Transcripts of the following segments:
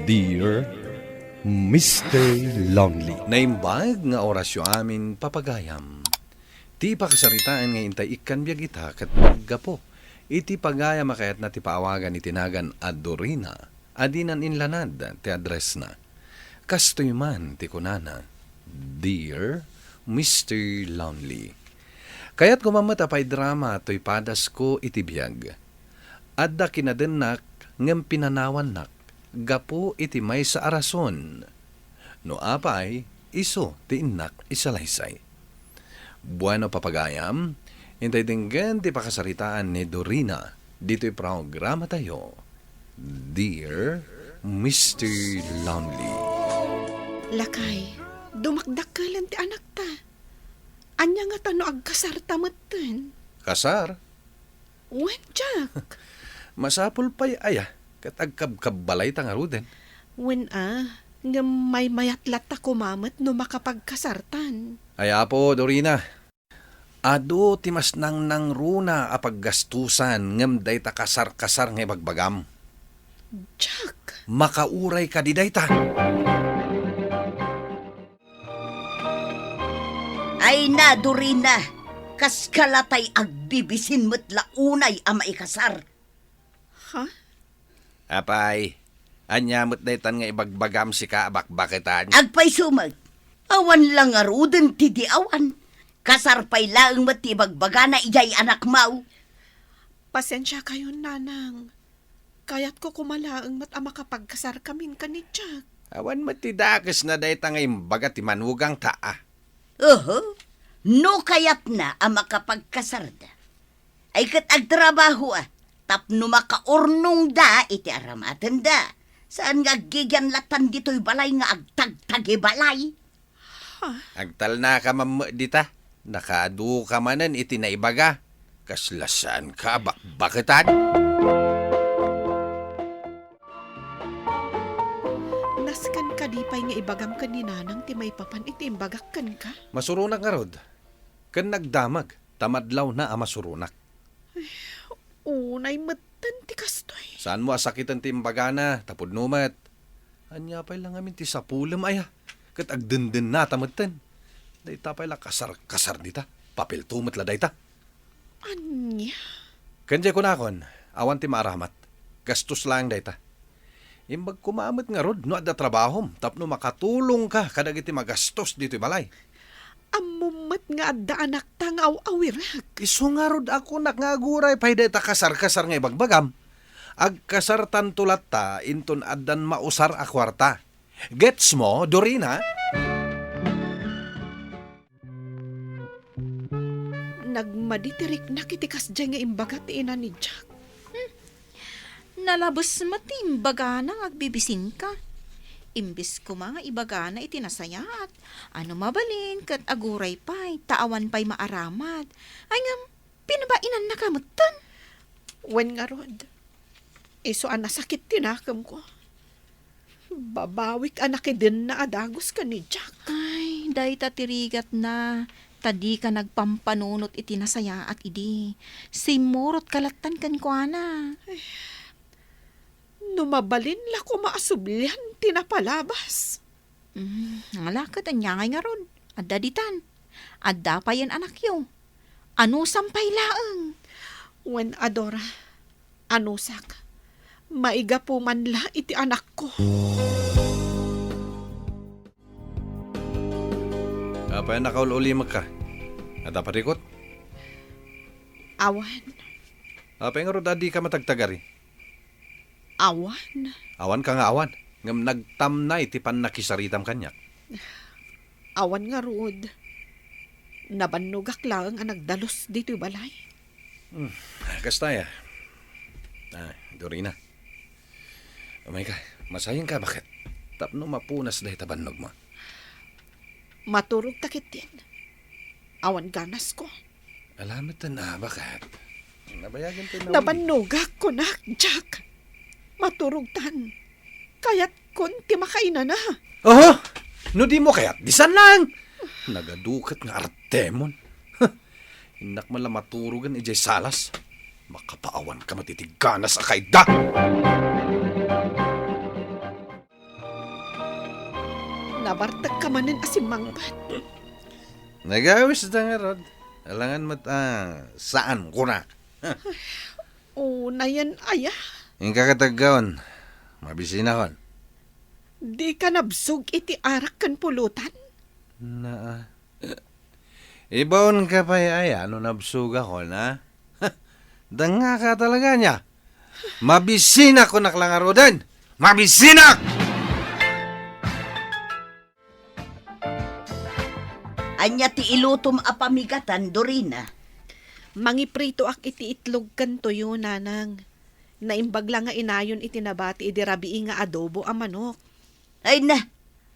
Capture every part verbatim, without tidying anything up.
Dear Mister Lonely. Naimbag nga orasyo amin, papagayam. Ti pakasaritaan nga intay ikkan biag ita ket naggapu iti pagayam a kayatna ti paawagan iti nagan a Dorina a dinan inlanad ti addressna. Kastoy man ti kunana, "Dear Mister Lonely, kayatko man met a paidrama toy padasko iti biag. Adda kinadennak ngem pinanawannak gapu iti maysa a rason. No apay, isu ti innak isalaysay." Bueno, papagayam, intay denggen ti pakasaritaan ni Dorina ditoy programatayo, Dear Mister Lonely. Lakay, dumakdakkelen ti anakta. Ania ngata no agkasarta metten? Kasar? Wen, Jack. Masapul pay aya ket agkabkabbalayta ngaruden. Wen a, ngem maymayat latta koma met no makapagkasartan. Ay, Apo, Dorina, adu ti mas nangnangruna a paggastusan ngem dayta kasar-kasar nga ibagbagam. Jack! Makauray kadi dayta? Ay na, Dorina, kas kalatay agbibisin met la unay a maikasar. Ha? Apay, ania met daytan nga ibagbagam sika a bakbaketan? Agpayso met, awan la ngaruden ti di awan. Kasar pay laeng met ti ibagbagana idiay anakmo. Pasensiakayon, nanang. Kayatko koma laeng met a makapagkasarkamin ken ni Jack. Awan met ti dakesna dayta nga imbaga ti manugangta a. Uhu, no kayatna a makapagkasarda, ay ket agtrabaho a tapno makaurnongda iti aramatenda. Saan nga aggigian latan ditoy balay nga agtagtagibalay. Ha? Agtalnaka man met dita. Nakaadu ka manen iti naibaga. Kasla saan ka a bakbaketan? Nasken kadi pay nga ibagam ken ni Nanang ti maipapan iti imbagak kenka? Masuronak ngarud. Ken nagdamag, ta madlawna a masuronak. Ay, unay metten ti kastoy. Saanmo a sakiten ti imbagana, tapudno met. Ania pay la ngamin ti sapulem aya? Ket agdendennata metten. Dayta pay la kasar-kasar dita. Papelto met la dayta. Ania? Ken diay kunakon, awan ti maaramat. Gastos laeng dayta. Imbag koma met ngarud no adda trabahom tapno makatulongka kadagiti magastos ditoy balay. Ammom met nga adda anakta nga aw-awirek. Isu ngarud a kunak nga aguray pay dayta kasar-kasar nga ibagbagam. Agkasartanto latta inton addan mausar a kuarta. Gets mo, Dorina? Nagmadi ti riknak iti kasdiay nga imbaga ti ina ni Jack. Hmm. Nalabes met ti imbagana nga agbibisinka. Imbes koma nga ibagana iti nasayaat, a no mabalin ket aguray pay, ta awan pay maaramat. Ay ngem, pinabainannaka metten. Wen ngarud, isu a nasakit ti nakemko. Babawik a nakidenna a dagus ken ni Jack. Ay, dayta ti rigatna, ta dika nagpampanunot iti nasayaat idi. Simmurotka lattan kenkuana. Ay, no mabalin la koma a sublian ti napalabas. Mm, ngala ket ania ngay ngarud? Adda ditan. Adda payen anakyo. Anusam pay laeng. Wen a, Dora, anusak. Maigapu man la iti anakko. Apay a nakaul-ulimekka? Adda parikut? Awan. Apay ngarud a dika matagtagari? Awan. Awanka nga awan, ngem nagtamnay ti pannakisaritam kaniak. Awan ngarud. Nabannogak laeng a nagdalus ditoy balay. Hmm, kasta aya. Ay, Dorina. Umayka, masayenka, baket? Tapno mapunas dayta bannogmo. Maturogta ketdin. Awan ganasko. Ala met a, baket? Nabayagen ti nawili. Nabannogak, kunak, Jack. Maturogtan. Kayatkon ti makainana. Oho! No dimo kayat, disan laeng! Nagadu ket nga artemon. Innak man la maturogen idiay salas. Makapaawanka met iti ganas a kaidda! Nabartekka manen a simmangpet. Nagawis da ngarud. Alangan met a saan, kuna. Unayen aya? Inka ket aggaon. Mabisinakon. Dika nabsog iti arak ken pulutan? Naa. Ibaonka pay aya no nabsogakon, ha? Dengngaka talaga ania? Mabisinak, kunak la ngaruden! Mabisinak! Ania ti ilutom a pamigatan, Dorina? Mangipritoak iti itlog ken toyo, nanang. Naimbag la nga inayon iti nabati idi rabii nga adobo a manok. Ay na,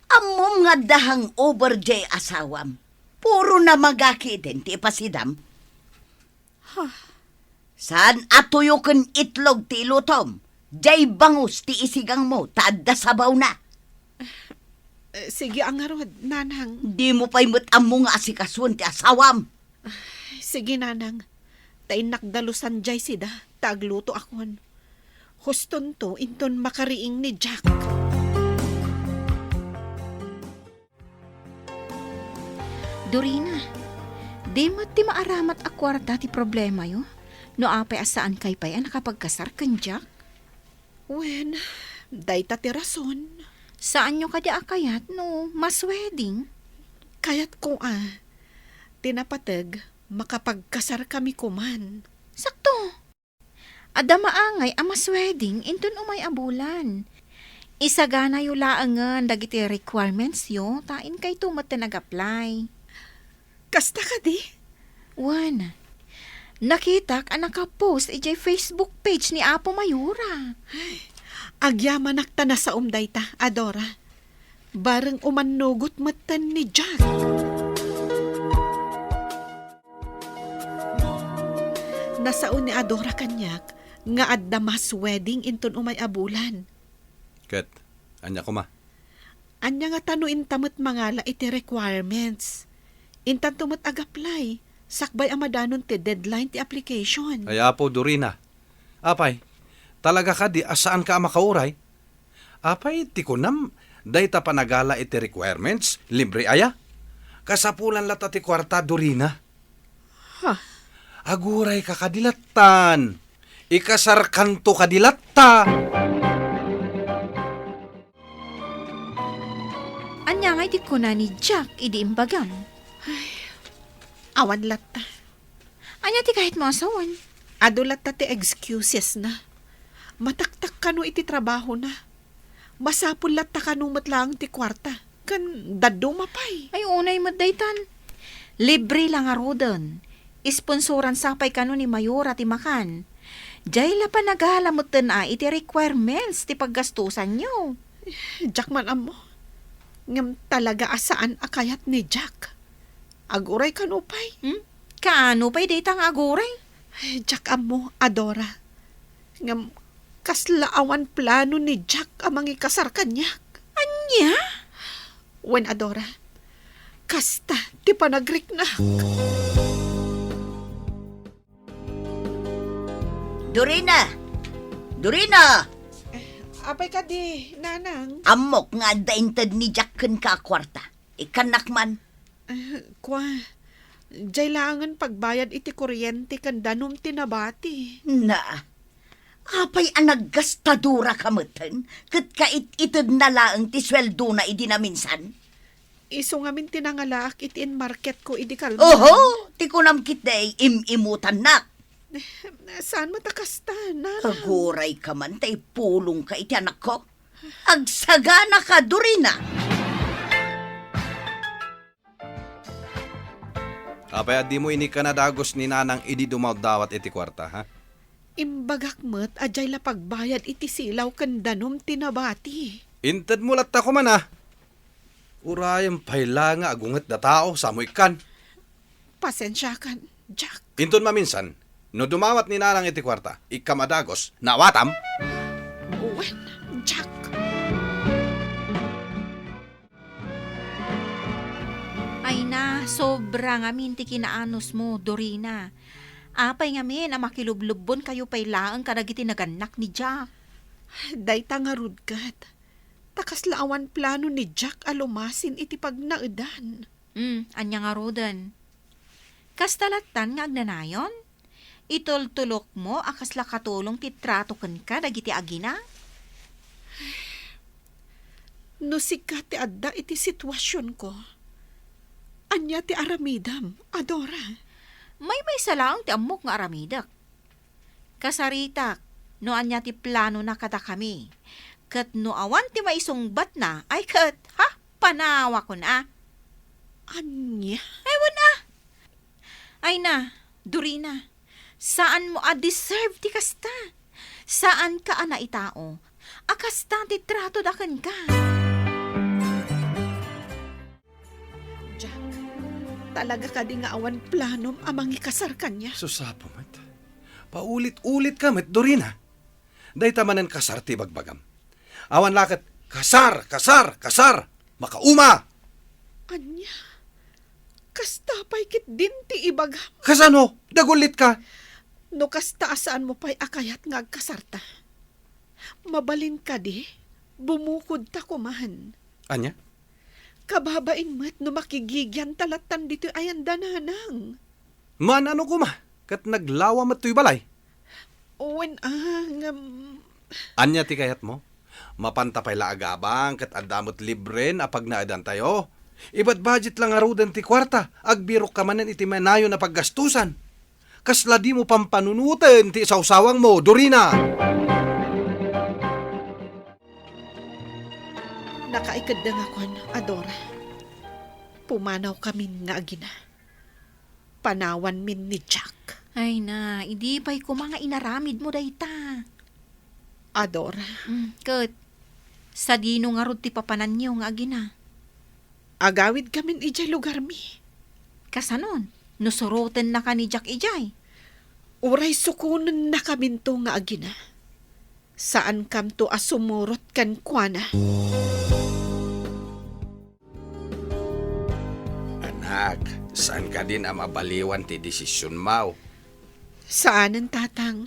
ammom nga adda hangover diay asawam. Puro namagakiden ti ipasidam. Huh. Saan a toyo ken itlog ti ilutom? Diay bangus ti isigangmo ta adda sabawna. Eh, sige a ngarud, nanang. Dimo pay met ammo nga asikasuen ti asawam. Sige, nanang. Ta innak dalusan diay sida, ta aglutoakon. Hustonto inton makariing ni Jack. Dorina, di met ti maaramat a kuarta ti problemayo no apay a saankay pay a nakapagkasar ken Jack? Wen, dayta ti rason. Saanyo kadi a kayat no mass wedding? Kayatko a. Ti napateg, makapagkasarkami koman. Sakto. Adda maangay a mass wedding inton umay a bulan. Isaganayo laengen dagiti requirementsyo ta inkayto met ti nag-apply. Kasta kadi? Wen, nakitak a nakapost idiay Facebook page ni Apo Mayora. Ay, agyamanak ta nasaom dayta, Adora. Bareng umannugot metten ni Jack. Nasao ni Adora kaniak nga adda mass wedding inton umay a bulan. Ket, ania koma? Ania ngata no inta met mangala iti requirements? Intanto met ag-apply, sakbay a madanon ti deadline ti application. Ay, Apo Dorina. Apay, talaga kadi a saanka a makauray? Apay, ti kunam, dayta panagala iti requirements, libre aya? Kasapulan latta ti kuarta, Dorina. Ha? Agurayka kadi lattan. Ikasarkanto kadi latta. Ania ngay ti kuna ni Jack idi imbagam? Ay, awan latta. Ania ti kayatmo a sawen? Adu latta ti excusesna. Mataktak kano iti trabahona. Masapul latta kano met laeng ti kuarta. Ken dadduma pay. Ay, unay met daytan. Libre la ngaruden. Isponsoran sa pay kano ni Mayora ti makan. Diay la panagala metten a iti requirements ti paggastosanyo. Diak man ammo. Ngem talaga a saan a kayat ni Jack. Aguray kano pay? Hmm? Kaano pay dayta nga aguray? Ay, diak ammo, Adora. Ngem kasla awan plano ni Jack a mangikasar kaniak. Ania? Wen, Adora. Kasta ti panagriknak. Dorina! Dorina! Eh, apay kadi, Nanang? Ammok nga adda inted ni Jack kenka a kuarta. Ikkannak man. Eh, kua, diay laengen pagbayad iti kuryente ken danum ti nabati. Na, apay a naggastadura ka metten, ket kait-itedna laeng ti sueldona idi naminsan? Isu ngamin ti nangalaak iti inmarketko idi kalman. Oho! Ti kunam ketdi, im-imutannak. Eh, saan met a kasta, Nanang? Aguray ka man ta ipulongka iti anakko. Agsagana ka, Dorina! Apay a dimo inikkan a dagus ni Nanang idi dumawdawat iti kuarta, ha? Imbagak met a diay la pagbayad iti silaw ken danum ti nabati. Intedmo latta koma, a. Urayem pay la nga agunget da tao, samo ikkan. Pasensiakan, Jack. Inton maminsan, no dumawat ni Nanang iti kuarta, ikkam a dagus, naawatam? Wen, Jack. Ay na, sobra ngamin ti kinaanusmo, Dorina. Apay ngamin a makilublubonkayo pay laeng kadagiti nagannak ni Jack? Dayta ngarud ket. Ta kasla awan plano ni Jack a lumasin iti pagnaedan. Hmm, ania ngaruden? Kasta lattan nga agnanayon? Itultulokmo a kasla katulong ti trato kenka dagiti agina? No sika ti adda iti situasionko, ania ti aramidem, Adora? Maymaysa laeng ti ammok nga aramidek. Kasaritak no ania ti planona kadakami. Ket no awan ti maisungbatna, ay ket, ha? Panawakon a. Ania? Ay, wen a. Ay na, Dorina, saanmo a deserve ti kasta. Saanka a naitao a kasta ti tratoda kenka. Jack, talaga kadi nga awan planom a mangikasar kaniak? Sus, Apo met. Paulit-ulit ka met, Dorina. Dayta manen kasar ti ibagbagam. Awan la ket kasar, kasar, kasar. Makauma! Ania? Kasta pay ketdin ti ibagam? Kasano? Dagullit ka? No kasta a saanmo pay a kayat nga agkasarta, mabalin kadi, bumukodta koman. Ania? Kababain met no makigigianta lattan ditoy ayan da nanang. Maan-ano koma, ket naglawa met toy balay. Wen a, ngem. Ania ti kayatmo? Mapanta pay la agabang ket adda met libren a pagnaedantayo. Ibadbadget la ngaruden ti kuarta, agbirokka manen iti manayon a paggastusan. Kasla dimo pampanunoten ti sawsawangmo, Dorina! Nakaikeddengakon, Adora. Pumanawkamin nga agina. Panawanmin ni Jack. Ay na, idi pay koma nga inaramidmo dayta. Adora. Mm, ket, sadino ngarud ti papananyo nga agina? Agawidkamin idiay lugarmi. Kasanon? No surotennaka ni Jack idiay? Uray sukonennakaminto nga agina. Saankamto a sumurot kenkuana. Anak, saan kadin a mabaliwan ti desisionmo? Saanen, Tatang.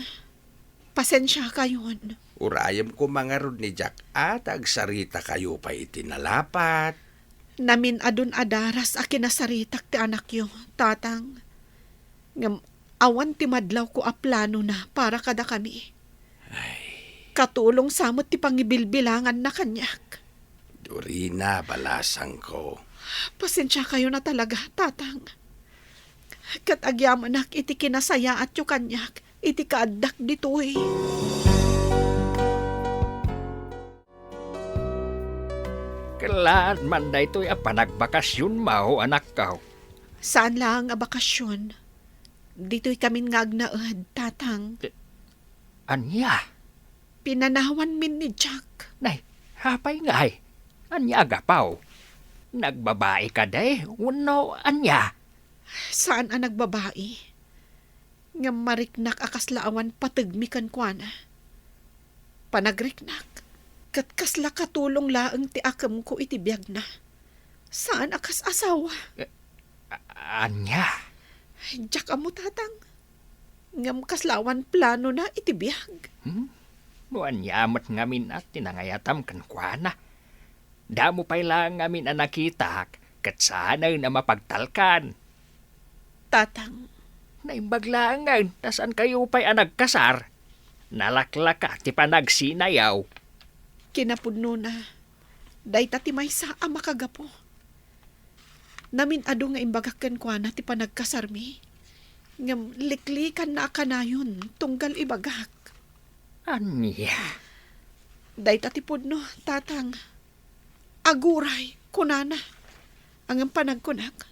Pasensiakayon. Urayem koma ngarud ni Jack a ta agsaritakayo pay iti nalapat. Namin-adun a daras a kinasaritak ti anakyo, Tatang. Ngem awan ti madlawko a planona para kadakami. Ay. Katulong sa met ti pangibilbilanganna kaniak. Dorina, balasangko. Pasensiakayon a talaga, Tatang. Ket agyamanak iti kinasayaatyo kaniak iti kaaddak ditoy. Kellaan man daytoy a panagbakasionmo, anakko. Saan laeng a bakasion. Ditoykamin nga agnaed, Tatang. Ania? Pinanawanmin ni Jack. Nay, apay ngay? Ania a gapu? Nagbabai kadi wenno ania? Saan a nagbabai. Ngem mariknak a kasla awan pategmi kenkuana. Panagriknak, ket kasla katulong laeng ti akemko iti biagna. Saan a kas asawa. Eh, a-, ania? Diak ammo, Tatang. Ngem kasla awan planona iti biag. Hmm? No ania met ngamin a ti nangayatam kenkuana. Damo pay laeng ngamin a nakitak, ket saanen a mapagtalkan. Tatang. Naimbag laengen ta saankayo pay a nagkasar. Nalaklaka ti panagsinayaw. Kinapudnona, dayta ti maysa a makagapu. Namin-adu nga imbagak kenkuana ti panagkasarmi, ngem liklikanna a kanayon tunggal ibagak. Ania? Dayta ti pudno, Tatang. Aguray, kunana. Ngem panagkunak,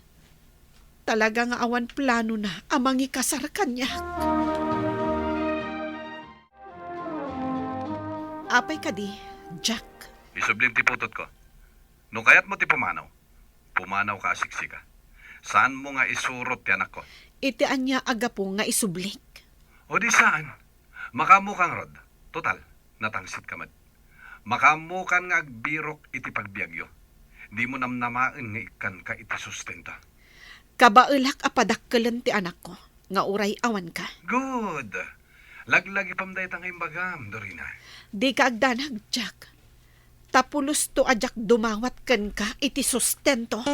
talaga nga awan planona a mangikasar kaniak. Apay kadi, Jack? Isublim ti putotko. No kayatmo ti pumanaw, pumanawka a siksika. Saanmo nga isurot ti anakko. Iti ania a gapu nga isublik? O di saan. Makaammokan ngarud. Total, natangsitka met. Makaammokan nga agbirok iti pagbiagyo. Dimo namnamaen nga ikkanka iti sustento. Kabaelak a padakkelen ti anakko nga uray awanka. Good. Laglagipem dayta nga imbagam, Dorina. Dika agdanag, Jack. Ta pulosto a diak dumawat kenka iti sustento.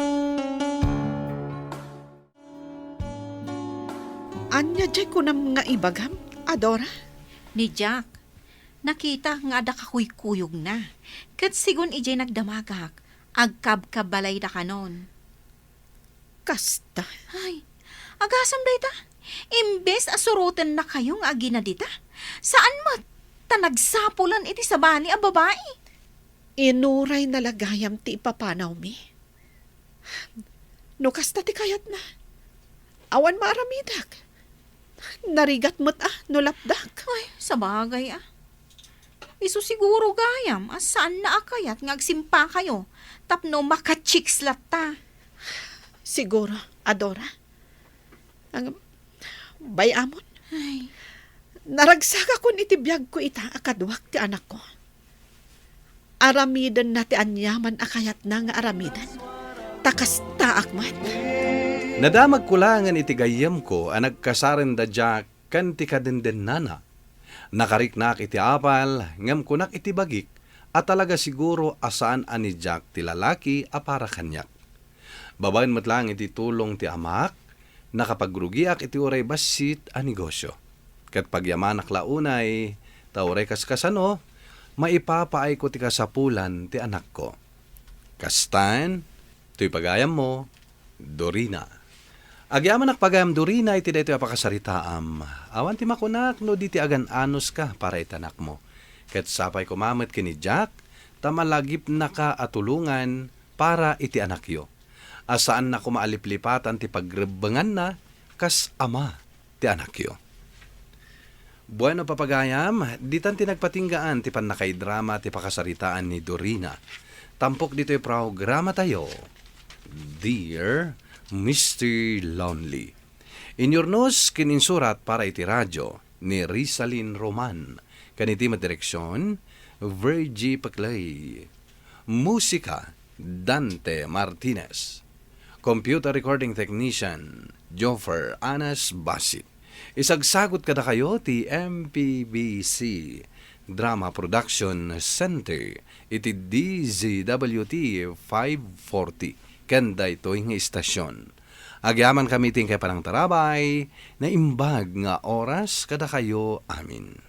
Ania diay kunam nga ibagam, Adora? Ni Jack, nakitak nga adda kakuykuyogna. Ket sigun idiay nagdamagak, agkabkabalaydakanon. Kasta? Ay, agasam dayta. Imbes a surotennakayo nga agina dita, saan met ta nagsapulan iti sabali a babai. Inurayna la gayam ti ipapanawmi. No kasta ti kayatna, awan maaramidak. Narigat met a no lapdak. Ay, sabagay a. Isu siguro gayam a saanna a kayat nga agsimpakayo tapno maka-chicks latta. Siguro, Adora. Ang, bay-amon. Ay. Naragsakakon iti biagko ita a kaduak ti anakko. Aramidenna ti aniaman a kayatna nga aramiden. Ta kastaak met. Nadamagko laengen iti gayyemko a nagkasaren da Jack ken ti kadendennana. Nakariknak iti apal, ngem kunak iti bagik a talaga siguro a saan a ni Jack ti lalaki a para kaniak. Babaen met laeng iti tulong ti amak, nakapagrugiak iti uray bassit a negosio. Ket pagyamanak la unay, ta uray kaskasano, maipapaayko ti kasapulan ti anakko. Kastan, toy pagayammo, Dorina. Agyamanak pagayam Dorina iti daytoy a pakasaritaam. Awan ti makunak no di ti agan-anuska para iti anakmo. Ket sapay koma met ken ni Jack, ta malagipnaka a tulongan para iti anakyo. A saanna koma a liplipatan ti pagrebbenganna kas ama ti anakyo. Bueno, papagayam, ditan ti nagpatinggaan ti pannakaidrama ti pakasaritaan ni Dorina. Tampok ditoy programatayo, Dear Mister Lonely. Inyurnos ken insurat para iti radio ni Rizalin Roman. Ken iti met direksion, Virgie Peclay. Musika, Dante Martinez. Computer recording technician, Joffer Anas Basit. Isagsagut kadakayo ti M P B C Drama Production Center iti D Z W T five forty ken daytoy nga istasyon. Agyamankami ti inkay panangtarabay, naimbag nga oras kadakayo amin.